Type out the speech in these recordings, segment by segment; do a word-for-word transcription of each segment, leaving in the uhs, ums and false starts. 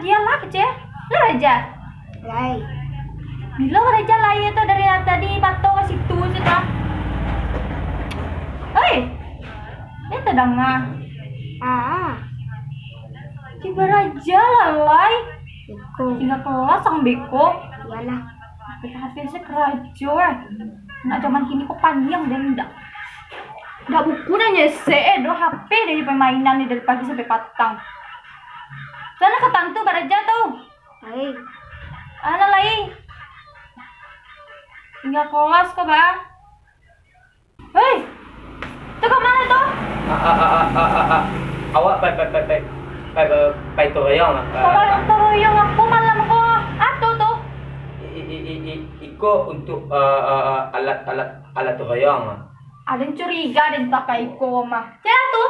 Dialah kecil. Lah Raja. Lai. Bilo Raja lai tu dari tadi bato ka situ je tu. Oi. Dia tadanga. Ah. Tibo Raja lah lai. Beko. Tingga kelas ang beko. Iyalah. Tapi habis karajo eh. Nak zaman kini ko paniang dan indak. Dak buku dah nyesek eh, doh H P dah pemainan ni dari pagi sampai patang. Sana ka tantu baraja tu. Hai. Ana lai. Tingga kelas ko ba. Hei. Tu ka mana tu? Ah, ah, ah, ah, ah, ah, ah. Awak pai, pai, pai, pai, pai, pai, pai toroyong lah. Toroyong, toroyong apo malam ko? Ato tu? I, i, i, i, i, iko untuk, ah, ah, ah, alat, alat, alat toroyong lah. Aden curiga den takai iko mah. Cek tu.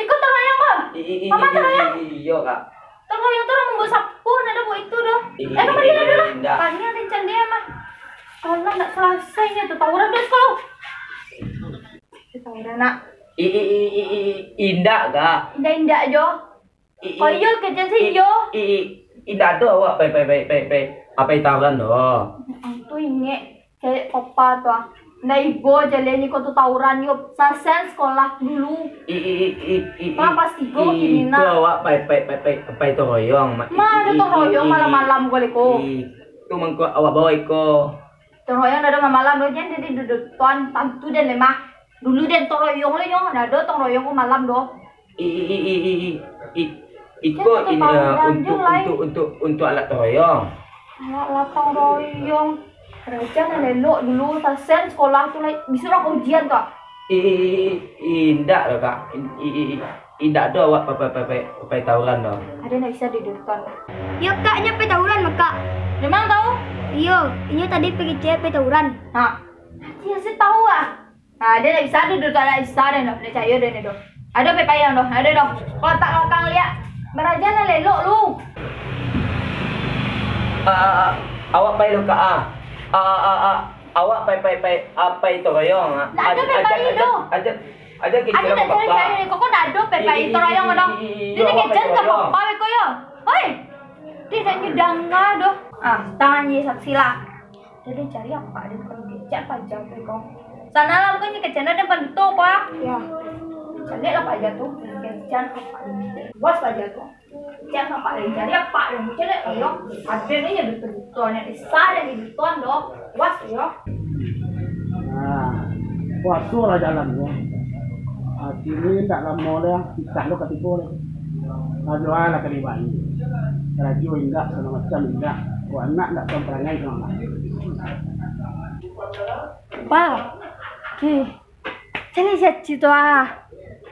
Iko toroyong ko? I, i, i, Mama i, i, toroyong. I, i, iyo, Kak. Toroyong tu urang mambuek sapu, ndak ado buek itu doh. I, i, Eh, kembali i, i, ado lah. Indak. Tanya den candai mah. Kalau ndak salasai nyo tu tawuran di sekolah. Tawuran nak. I, i, i, i, i, indak, Kak. Indak-indak jo. I, i, Kau iyo kerja sih, i, iyo. I, i, indak ado awak pai, pai, pai, pai, pai, apai tawuran doh. Ang tu ingek cewek papa tu ah. Ndak ibo jaleh ni kau tu tawuran yo. Sasen sekolah dulu. I, i, i, i, i, Kau i, pas tigo i, kini itu nak. Awak pai, pai, pai, pai, pai toroyong. Ma, i, ado i, toroyong i, i, malam-malam kau leko. I, tu mangko awak bawa iko. Toroyong dah ado malam-malam doh, jan jadi dudutuan, tantu den lemah. Dulu den toroyong le nyo, dah ado toroyong ko malam doh. I, i, i, i, i, i, i, iko Jan ini, eh, toroyong untuk, lai. Untuk, untuk, untuk alat toroyong. Alat, alat toroyong. Raja nan elok dulu, sasen sekolah tu lai, bisuak lah ujian tu. I, i, i, i, indak doh, Kak. I, i, i, i, indak ado awak pa-, pa-, pa-, pa-, pakai tawuran doh. Ado nan bisa didudukan. Yo, Kak, nyo pai tawuran mah, Kak. Memang tahu? Iyo, inyo tadi pai kecek pai tawuran. Ha. Nanti asa tahu ah. Ha, dia ndak bisa ado duduak, ndak bisa den doh, ndak picayo den doh. Ado pai payang doh, ado doh. Kau tak lakang liak. Baraja nan elok lu. Ah, ah, ah, awak pai lu ka ah. Ah, ah, ah, ah, awak pai, pai, pai, ah, pai toroyong ah. Ndak ado pai, pai doh. Aja, aja, aja, aja, aja, aja, kau, kau ndak ado pai, pai toroyong doh. Dia nak kejar ka papa ko yo. Oi. Dia ndak nyadanga doh. Ah, tangan ye saksi lah. Jadi cari apa? Ada bukan kecek apa aja tu kau. Sana lah, bukannya kecek ada bantu apa? Ya. Cari apa aja tu? Kecek apa? Was aja tu. Kecek apa? Cari apa? Yang cari apa yo? Ada ni yang betul-betul yang bisa dan dibutuhan doh. Was yo. Nah, puaso lah jalan ko. Ah, kini ndak lamo lai, pitah lo ka tibo lai. Kalualah ka dibai. Karajo indak, sagalo macam indak. Ko anak ndak tahu parangai ko anak. Pa, ke, cari si Acil tu ah.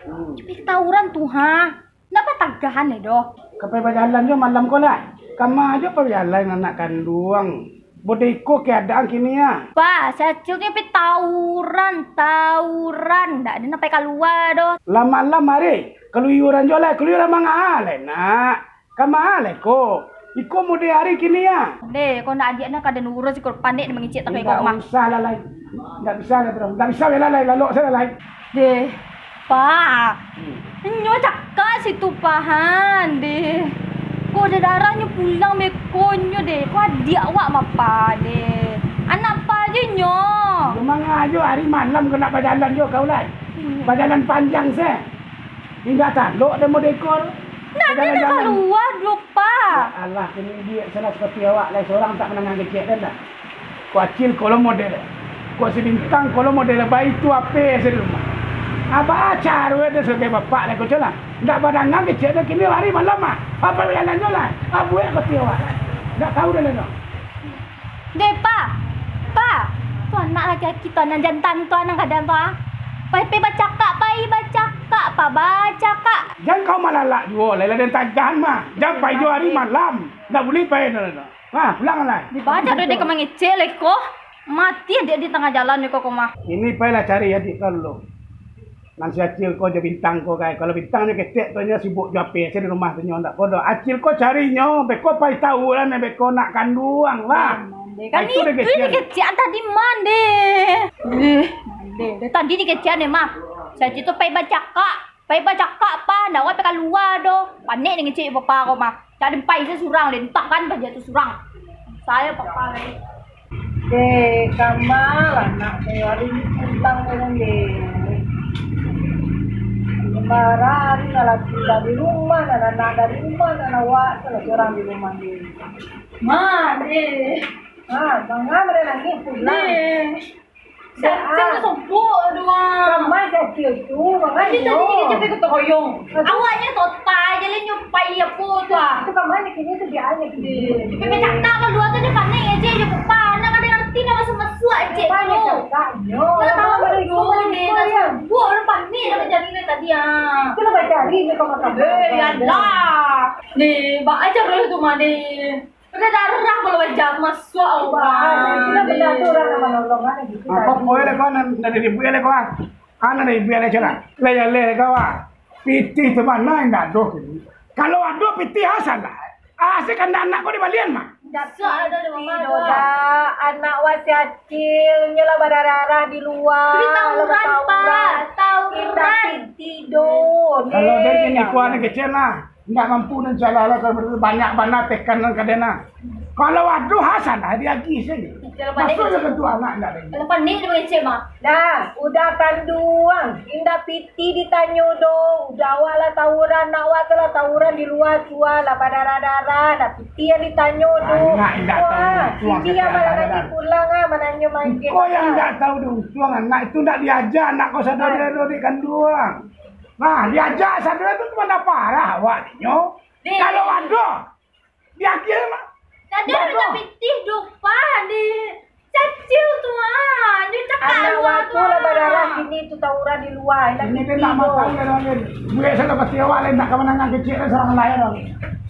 Hmm. Tapi tawuran tu ha. Ndak patagahan eh doh. Ka pai bajalan jo malam ko lah. Kama jo pai bajalan anak kanduang. Model iko keadaan kini ah. Pa, si Acil tu pai tawuran, tawuran. Ndak ado nan pai kalua doh. Lah malam ari, kaluyuran jo lah, kaluyuran manga lai nak. Kama lai ko. Iko model ari kini ah. Deh, kau ndak adiak nak kada nurus iko panek mangecek takai kau mah. Indak usah lah lai. Ndak bisa lah, ndak bisa lah lai, lalok salah lai. Deh, Pa. Hmm. Nyo cakak situ, Pa, han, deh. Ko dadaranyo pulang beko nyo, deh. Ko adiak awak mah, Pa, deh. Anak Pa je nyo. Yo manga jo, ari malam ko nak bajalan jo kau lai. Hmm. Bajalan panjang se. Indak talok deh modeko. Ndak ado nan kalua doh, Pa. Ya Allah, kini diak salah seperti awak lai, surang tak mandangar kecek den dah. Ko Acil ko lo model. Ko si Bintang ko lo model, baitu ape se di rumah. Apa caro den sebagai bapak lai ko cak lah. Ndak badanga kecek den kini ari malam ah. Apa jalan jo lai? Abuek ko tiawak lai. Ndak tahu den lai no. Deh, Pa. Pa. Tu anak laki-laki tu, anak jantan tu, anak gadang tu ah. Pai, pai bacakak, pai bacakak, Pa, bacakak. Jan kau malalak juo lai, lah den tagahan mah. Jan pai jo ari malam. Ndak buliah pai no, no, no. Ha, pulang lah. Dibacak dek dia ka mangecek lai ko. Mati adiak di tangah jalan ni ko, ko mah. Ini pailah cari adiak kau dulu. Nan si Acil ko jo Bintang ko kai. Kalau Bintang nyo ketek tu nyo sibuk jo ape se di rumah tu nyo ndak ko doh. Acil ko cari nyo, beko pai tawuran, beko nak kanduang lah. Kan itu dikecek tadi mah deh. Deh, deh, tadi dikecek deh mah. Si Acil tu pai bacakak. Pai bacakak, Pa, ndak awak pai kalua doh. Panek dikecek papa ko mah. Cak den pai se surang, den entakkan bajia tu surang. Sayo papa lai. Deh, kama lah nak, hari ni pulang ko deh. Marah hari lah, laki dari rumah, nak anak dari rumah, nak awak tu lah surang di rumah deh. Ma, deh. Ha, manga mari nangih pulang. Deh. Sa-, sa-, sobok tu, ah. Kamai kacil tu, manga. Tadi, tadi nyo. Kecil tu royong. Aduh. Awaknyo totai, jalan nyo pai apo tu, ah. Tu kamai kini tu dia aja tu. Deh, tapi cakap kalua tu dia panik aja, dia bukan. Nak kada ngerti nak masuk-masuk aja tu. Panik cakap nyo. Nak tahu tu, deh, nak sobok, orang panik nak cari ni tadi, ah. Tu lah cari nyo kau makan. Eh, ya Allah. Deh, ba aja dulu tu mah, deh. Udah darah kalau wajar masuk awak. Itu benar tu orang nak menolong kan gitu. Apa poin dek kau nan dari ribu ya dek kau ah? Kan dari ribu ya dek kau lah. Lah ya leh kau ah. Pitih tu mana indak ado kini. Kalau ado pitih ah salah. Ah, si kandak anak kau dibalian mah. Indak ada di rumah doh. Anak wasiat kecil nyo lah badarah di luar. Tapi tawuran, Pak. Tawuran. Indak pitih doh. Kalau dari kini kuah ni kecil lah. Indak mampu nan salah lah, kalau banyak bana tekan nan kadena. Kalau ado hasan, ah, diagih sajo. Masuk jo kantua anak indak ado. Kalau panik dia mangecek mah. Dah, udah kanduang, indak pitih ditanyo doh. Udah awak lah tawuran, nak awak tu lah tawuran di luar tu lah, badarah-darah, indak pitih yang ditanyo doh. Anak indak tahu untuang. Wah, sidi yang malah nanti pulang ah, mananyo mangecek. Kau yang indak tahu doh untuang, anak itu indak diaja, anak kau sadonyo doh di kanduang. Nah, diajak sadonyo tu cuma parah awak ninyo. Deh. Kalau ado, diagiah mah. Tadi ado pitih dupa di cacil tu ah. Nyo cakak anak luar waktu tu lah badarah ah. Kini tu tawuran di luar. Ini kan nak matang kan. Buek sajo pasti awak lain nak kamanangan kecil kan seorang lain dong.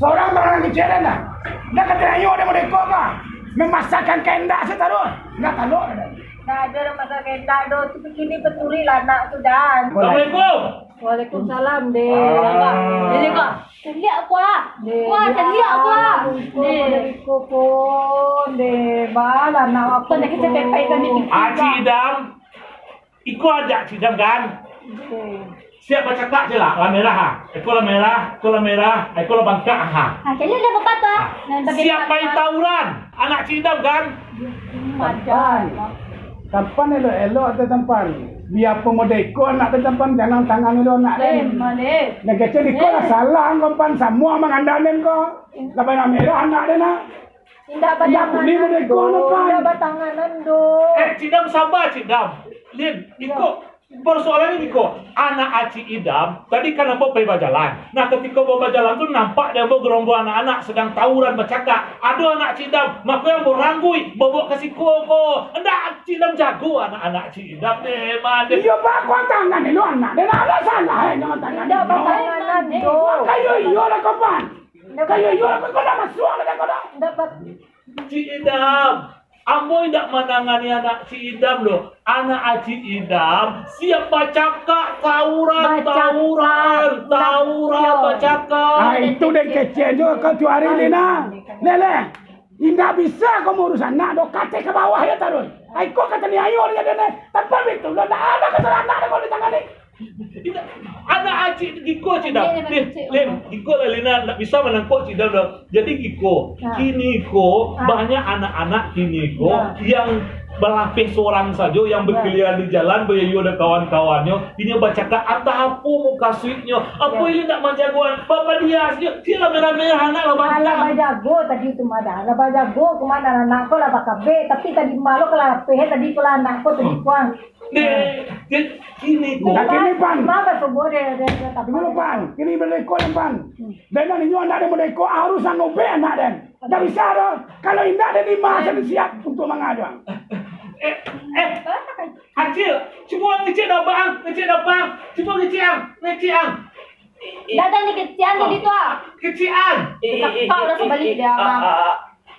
Seorang kamanangan kecil kan dah. Dah kata ayo dia merdeka kah? Memasakkan kehendak setaruh. Dah taluk dah. Dah ada dah masalah kehendak doh. Tu kini peturi lah anak tu dah. Assalamualaikum. Waalaikumsalam, deh. Ah. Deh, kok. Caliak, kuah. Deh, kuah, caliak, kuah. Deh. Deh, balah nak apa nak kita pepai kan ni. Acik Idam. Iko aja Acik Idam kan? Deh. Siap bacakak je lah, lah merah ah. Iko lah merah, iko lah merah, iko lah bangkak ah. Ah, kayaknya dia apa tu ah? Ah. Siap main tawuran, anak Acik Idam kan? Madan. Tampan elok-elok tu tampan. Biapun model iko anak tu tampan, jangan tangan dulu anak den. Eh, maleh. Nak kecil iko lah salah kau pan, samua mangandam den ko. Lah banyak merah anak den nak. Indak batanganan doh. Indak batanganan doh. Eh, Cik Dam, sabar, Cik Dam. Lin, iko persoalannyo iko. Anak Acik Idam tadi kan ambo pai bajalan. Nah, katiko ambo bajalan tu nampak dek ambo garombol anak-anak sadang tawuran bacakak. Ado anak Cik Idam, mako ambo ranggui, bawa ka siko ko. Ndak Cik Idam jago anak-anak Cik Idam deh, mah deh. Iyo, bakuang tangan dulu anak. Deh, ndak ado salah, eh, dengan tangan. Indak batanganan doh. Kayo iyo lah, kawan. Kayo iyo lah, kau ndak masuak lah, kau ndak. Cik Idam, ambo indak manangani anak Cik Idam doh. Anak Acik Idam siap bacakak, tawuran, tawuran, tawuran, bacakak. Ah, itu den kecek jo kau tu hari ni nah. Leh, leh. Indak bisa kau mauruih anak doh, katek ka bawah yo taruih. Ai, kau kata ni ayo dia deh. Tanpa itu, lah ndak ado kasalahan anak doh kau di tangan ni. Anak Acik giko, Cik Dam. Lin, giko lah, Lina ndak bisa manangkok Cik Dam doh. Jadi giko, kini ko banyak anak-anak kini ko yang balapeh sorang sajo, yang bakiliran di jalan, bayoyo dek kawan-kawannyo, inyo bacakak antah apo mukasuiknyo, apo inyo ndak manjagoan, bapadiah sajo, cik lah merah-merah anak lah bangkang. Alah bajago tadi tu mah dah, lah bajago kama anak ko lah bakabek, tapi tadi malam ko lah lapeh, tadi ko lah anak ko tadi kuang. Deh, deh, kini ko. Nah, kini pan. Mama subuh deh, deh, deh, tapi dulu pan, kini berlekon pan. Dan inyo anak den merdeka harus nobek anak den. Ndak bisa doh. Kalau indak, den lima sen siap untuk mangaja. Eh, eh, Acil, cubo ngecek dah, Bang, ngecek dah, Bang. Cubo ngecek, Ang, ngecek, Ang. Datang ni kecian tadi tu ah. Kecian. Kakak lah sebalik dia, Bang.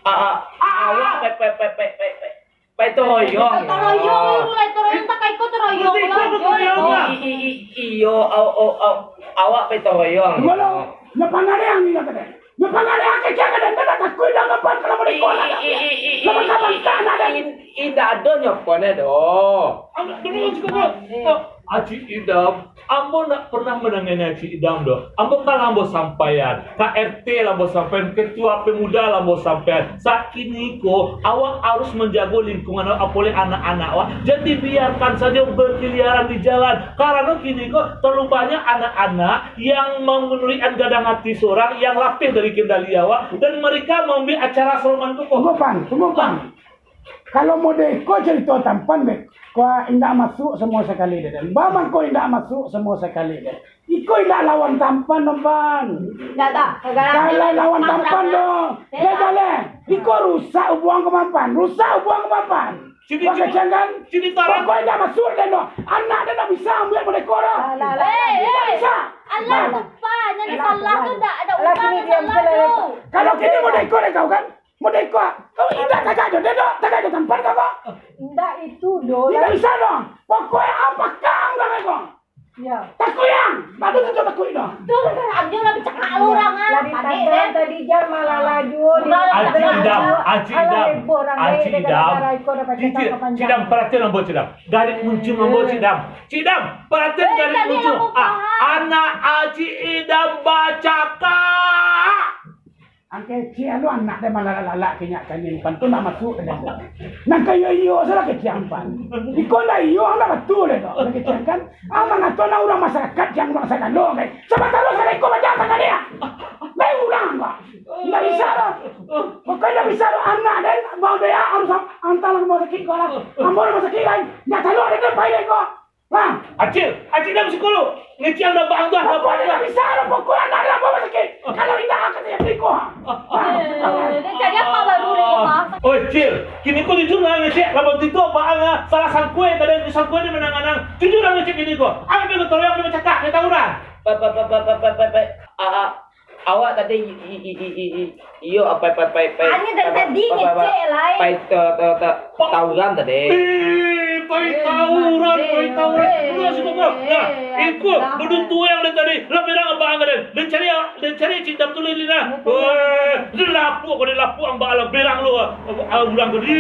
Awak pe, pe, pe, pe, pe, pe. Pai toroyong. Toroyong, itu lah, toroyong, tak kaiko toroyong. Itu lah, toroyong. I, i, i, iyo, au, au, au, awak pai toroyong. Tunggu lo, nyo pangaliang ni kata deh. Nyo pangaliang kecek ka den, den takuik dah lapan kalau mau dikon. I, i, i, i, i, i, i, i, indak ado nyo pon doh. Duduk siko, Bro. Acik Idam, ambo ndak pernah mandangani Acik Idam doh. Ambo kan lah ambo sampaian, K R T lah ambo sampaian, ketua pemuda lah ambo sampaian. Sakini ko, awak harus manjago lingkungan awak, apolai anak-anak awak. Jan dibiarkan sajo berkeliaran di jalan. Karano kini ko, terlalu banyak anak-anak yang manurutkan gadang hati sorang yang lapeh dari kendali awak, dan mereka mambuek acara seroman tu ko. Tunggu, Pan, tunggu, Pan. Kalau model iko carito Tampan, dek, ko indak masuk samo sakali, dek. Ba mangko indak masuk samo sakali, dek. Iko indak lawan Tampan, Tampan. Indak, tak. Kalau lawan Tampan, doh. Dek, jaleh. Iko rusak hubungan ko Tampan. Rusak hubungan ko Tampan. Sini, Wah, sini. Kecang, kan? Sini, Tara. Pokok indak masuk, dek, doh. Anak den indak bisa ambiak model iko, doh. Alah, alah, alah. Indak bisa. Alah, Tampan. Yang salah tu dak ada urang yang salah tu. Kalau kini model iko, dek, kau, kan? Model iko, kau indak tagak jo, dek, doh, tagak jo Tampan kau, kau. Indak itu, doh. Indak bisa, doh. Pokoknya apa kau, kau, kau? Ya. Takuyang, baru tu takuyang, doh. Tu kan ambil lah bicakak lu urang, ah. Lah ditantang tadi jam malah laju. Acik Idam, Acik Idam, Acik Idam. Cik Idam, perhatian ambo, Cik Idam. Garik muncung ambo, Cik Idam. Cik Idam, perhatian garik muncung. Ah, anak Acik Idam bacakak. Ang kecek lu anak dek malalak-lalak ka inyo ka nyimpan tu ndak masuk ka dalam. Nan ka iyo-iyo salah kecek ang pan. Iko ndak iyo, ang ndak batua dek tu. Ang kecek kan. Ang mangato nan urang masyarakat, jan urang sagalo, kan. Sabanta lo sadeko baja takadek. Lai urang, Pak. Ndak bisa doh. Pokoknyo ndak bisa doh anak den bawa bea harus ang-, antar rumah sakit ko lah. Ambo rumah sakit lain. Ndak tahu ada den pai dek ko. Nah, Acil, Acil dah psikolo. Ngecil dah bang tu, dah bang tu. Pokoknyo ndak bisa doh, pokoknyo ndak ado apo-apo sakik. Kalau indak, angkek sajo beko. Eh, dia cari apa baru ni, Pak? Oi, Cil, kini ko jujur lah, ngecil. Laban tu, Pak, ah, salah sangkue, tadi tu sangkue ni manang-manang. Jujur lah, ngecil, kini ko. Ang pai batolong, pai bacakak, pai tawuran. Pai, pai, pai, pai, pai, pai, pai. Ah, ah. Awak tadi i-, i-, i-, i-, i-, iyo, pai, pai, pai, pai. Hanya dari tadi ngecek lai. Pai, pai, pai, pai, pai, tawuran tadi. Eh, pai tawuran, pai tawuran. Udah, cukup, Bang. Nah, iko, baduo tu yang dari tadi. Lah berang abang angkek den. Den cari, den cari Cik Dam tu lilin lah. Weh, den lapuak ko, den lapuak ang bak alam berang lu. Ah, urang ko di.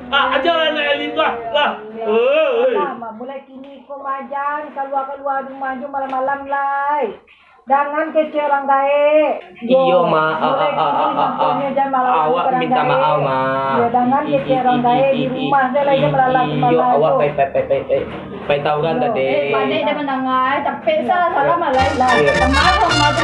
Ah, aja lah, nak lingkah lah. Weh. Alah, Mak, mulai kini ko majan, kalua-kalua rumah jo malam-malam lai. Jangan kecek urang gaek. Iyo, Mak. Ah, ah, ah, ah, ah, ah. Awak minta maaf, Mak. Iyo, jangan kecek urang gaek. Di rumah se lah, iyo, malalak. Iyo, awak pai, pai, pai, pai, pai. Pai tawuran tadi. Eh, pandai den mandanga, eh. Capek sa, salah malai. Lah, iyo. Tenang, tenang.